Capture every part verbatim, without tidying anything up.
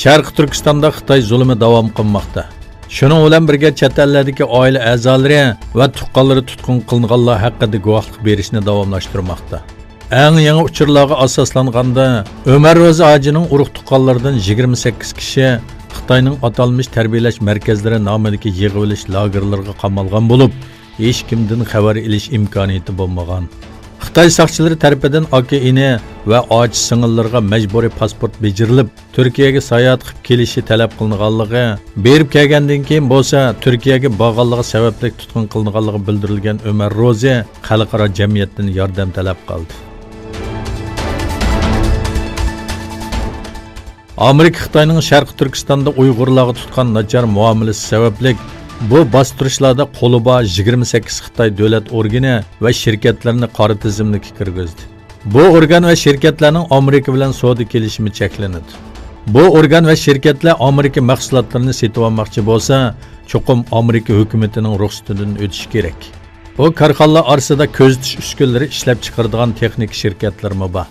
شەرقىي تۈركىستاندا خىتاي زۇلۇمى داۋام قىلماقتا. شۇنىڭ بىلەن بىرگە، چەت ئەللەردىكى ئائىلە ئەزالىرى ۋە تۇغقانلىرى تۇتقۇن قىلىنغانلار ھەققىدە گۇۋاھلىق بېرىشنى داۋاملاشتۇرماقتا. ئەڭ يېڭى ئۇچۇرلارغا ئاساسلانغاندا، ئۆمەر روزى ھاجىنىڭ ئۇرۇق-تۇغقانلىرىدىن يىگىرمە سەككىز كىشى خىتاينىڭ ئاتالمىش تەربىيەلەش مەركەزلىرى نامىدىكى يىغىۋېلىش لاگېرلىرىغا قامالغان بولۇپ، ھېچكىمدىن خەۋەر ئېلىش ئىمكانىيىتى بولمىغان. خىتاي ساقچىلىرى تەرىپىدىن ئاكا-ئىنى ۋە ئاچا-سىڭىللىرىغا مەجبۇرىي پاسپورت بېجىرىلىپ، تۈركىيەگە ساياھەت قىلىپ كېلىشى تەلەپ قىلىنغانلىقى، بېرىپ كەلگەندىن كېيىن بولسا تۈركىيەگە بارغانلىقى سەۋەبلىك تۇتقۇن قىلىنغانلىقى بىلدۈرۈلگەن ئۆمەر روزى خەلقئارا جەمئىيەتتىن ياردەم تەلەپ قىلدى. ئامېرىكا خىتاينىڭ شەرقىي تۈركىستاندا ئۇيغۇرلارغا تۇتقان ناچار مۇئامىلىسى سەۋەبلىك، بۇ باستۇرۇشلاردا قولى بار يىگىرمە سەككىز خىتاي دۆلەت ئورگىنى ۋە شىركەتلىرىنى قارا تىزىملىككە كىرگۈزدى. بۇ ئورگان ۋە شىركەتلەرنىڭ ئامېرىكا بىلەن سودا كېلىشىمى چەكلىنىدۇ. بۇ ئورگان ۋە شىركەتلەر ئامېرىكا مەھسۇلاتلىرىنى سېتىۋالماقچى بولسا، چوقۇم ئامېرىكا ھۆكۈمىتىنىڭ رۇخسىتىدىن ئۆتۈشى كېرەك. بۇ كارخانىلار ئارىسىدا كۆزىتىش ئۈسكۈنىلىرى ئىشلەپچىقىرىدىغان تېخنىكا شىركەتلىرىمۇ بار.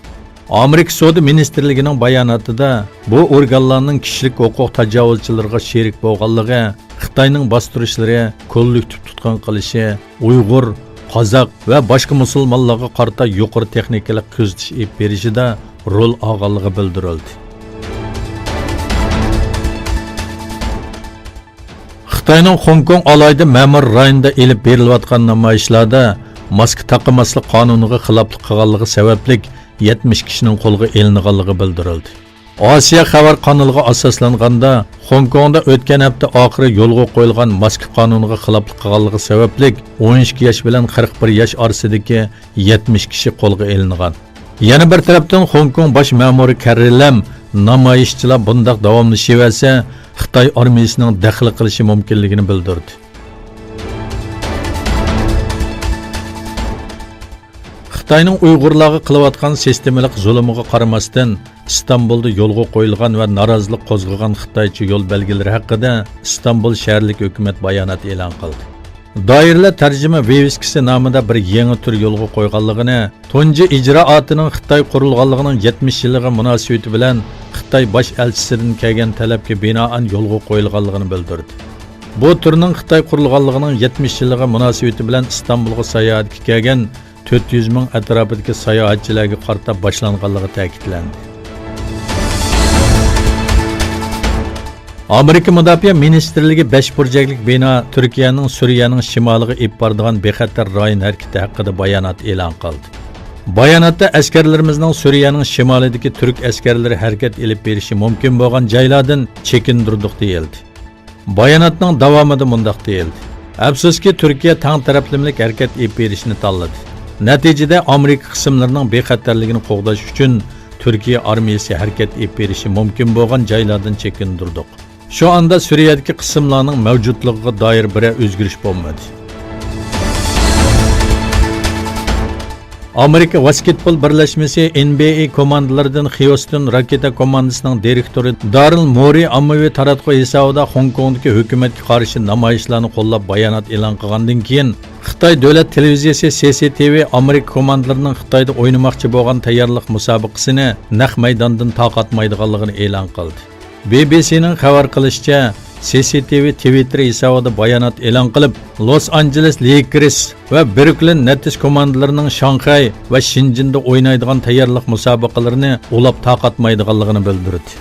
ئامېرىكا سودا مىنىستىرلىكىنىڭ باياناتىدا بۇ ئورگانلارنىڭ كىشىلىك ھوقۇق تاجاۋۇزچىلىرىغا شېرىك بولغانلىقى، خىتاينىڭ باستۇرۇشلىرى، كوللېكتىپ تۇتقۇن قىلىشى، ئۇيغۇر، قازاق ۋە باشقا مۇسۇلمانلارغا قارىتا يۇقىرى تېخنىكىلىق كۆزىتىش ئېلىپ بېرىشىدا رول ئالغانلىقى بىلدۈرۈلدى. خىتاينىڭ خوڭكوڭ ئالاھىدە مەمۇرىي رايونىدا ئېلىپ بېرىلىۋاتقان نامايىشلاردا ماسكا تاقىماسلىق قانۇنىغا خىلاپلىق قىلغانلىقى سەۋەبلىك يەتمىش كىشىنىڭ قولغا ئېلىنغانلىقى بىلدۈرۈلدى. ئاسىيا خەۋەر قانىلىغا ئاساسلانغاندا، خوڭكوڭدا ئۆتكەن ھەپتە ئاخىرى يولغا قويۇلغان ماسكا قانۇنىغا خىلاپلىق قىلغانلىقى سەۋەبلىك ئون ئىككى ياش بىلەن قىرىق بىر ياش ئارىسىدىكى يەتمىش كىشى قولغا ئېلىنغان. يەنە بىر تەرەپتىن، خوڭكوڭ باش مەمۇرى كەررى لەم نامايىشچىلار بۇنداق داۋاملىشىۋەرسە، خىتاي ئارمىيىسىنىڭ دەخلى قىلىشى مۇمكىنلىكىنى بىلدۈردى. خىتاينىڭ ئۇيغۇرلارغا قىلىۋاتقان سىستېمىلىق زۇلۇمىغا قارىماستىن، ئىستانبۇلدا يولغا قويۇلغان ۋە نارازىلىق قوزغىغان خىتايچە يول بەلگىلىرى ھەققىدە ئىستانبۇل شەھەرلىك ھۆكۈمەت بايانات ئېلان قىلدى. دائىرىلەر تەرجىمە ۋىۋىسكىسى نامىدا بىر يېڭى تۈر يولغا قويغانلىقىنى، تۇنجى ئىجرائاتىنىڭ خىتاي قۇرۇلغانلىقىنىڭ يەتمىش يىللىقى مۇناسىۋىتى بىلەن خىتاي باش ئەلچىسىدىن كەلگەن تەلەپكە بىنائەن يولغا قويۇلغانلىقىنى بىلدۈردى. بۇ تۈرنىڭ خىتاي قۇرۇلغانلىقىنىڭ يەتمىش يىللىقى مۇناسىۋىتى بىلەن ئىستانبۇلغا ساياھەتكە كەلگەن تۆت يۈز مىڭ ئەتراپىدىكى ساياھەتچىلەرگە قارىتا باشلانغانلىقى تەكىتلەندى. ئامېرىكا مۇداپىئە مىنىستىرلىكى بەش بۇرجەكلىك بىنا تۈركىيەنىڭ سۈرىيەنىڭ شىمالىغا ئېلىپ بارىدىغان بىخەتەر رايون ھەرىكىتى ھەققىدە بايانات ئېلان قىلدى. باياناتتا ئەسكەرلىرىمىزنىڭ سۈرىيەنىڭ شىمالىدىكى تۈرك ئەسكەرلىرى ھەرىكەت ئېلىپ بېرىشى مۇمكىن بولغان جايلاردىن چېكىندۈردۇق، دېيىلدى. باياناتنىڭ داۋامىدا مۇنداق دېيىلدى: ئەپسۇسكى، تۈركىيە تەڭ تەرەپلىمىلىك ھەرىكەت ئېلىپ بېرىشنى تاللىدى. نەتىجىدە، ئامېرىكا قىسىملىرىنىڭ بىخەتەرلىكىنى قوغداش ئۈچۈن تۈركىيە ئارمىيىسى ھەرىكەت ئېلىپ بېرىشى مۇمكىن بولغان جايلاردىن چېكىندۈردۇق. شۇ ئاندا سۈرىيەدىكى قىسىملارنىڭ مەۋجۇتلۇقىغا دائىر بىرەر ئۆزگىرىش بولمىدى. ئامېرىكا ۋاسكېتبول بىرلەشمىسى، ئېن بى ئېي، كوماندىلىرىدىن خيۇستون راكېتا كوماندىسىنىڭ دىرېكتورى دارىل مورى ئاممىۋى تاراتقۇ ھېسابىدا خوڭكوڭدىكى ھۆكۈمەتكە قارشى نامايىشلارنى قوللاپ بايانات ئېلان قىلغاندىن كېيىن، خىتاي دۆلەت تېلېۋىزىيىسى سى سى تى ۋى ئامېرىكا كوماندىلىرىنىڭ خىتايدا ئوينىماقچى بولغان تەييارلىق مۇسابىقىسىنى نەق مەيداندىن تارقاتمايدىغانلىقىنى ئېلان قىلدى. بى بى سىنىڭ خەۋەر قىلىشىچە، سى سى تى ۋى تىۋىتتېر ھېسابىدا بايانات ئېلان قىلىپ، لوس ئانژېلېس لېيكېرس ۋە بروكلىن نېتس كوماندىلىرىنىڭ شاڭخەي ۋە شېنجېندا ئوينايدىغان تەييارلىق مۇسابىقىلىرىنى ئۇلاپ تارقاتمايدىغانلىقىنى بىلدۈردى.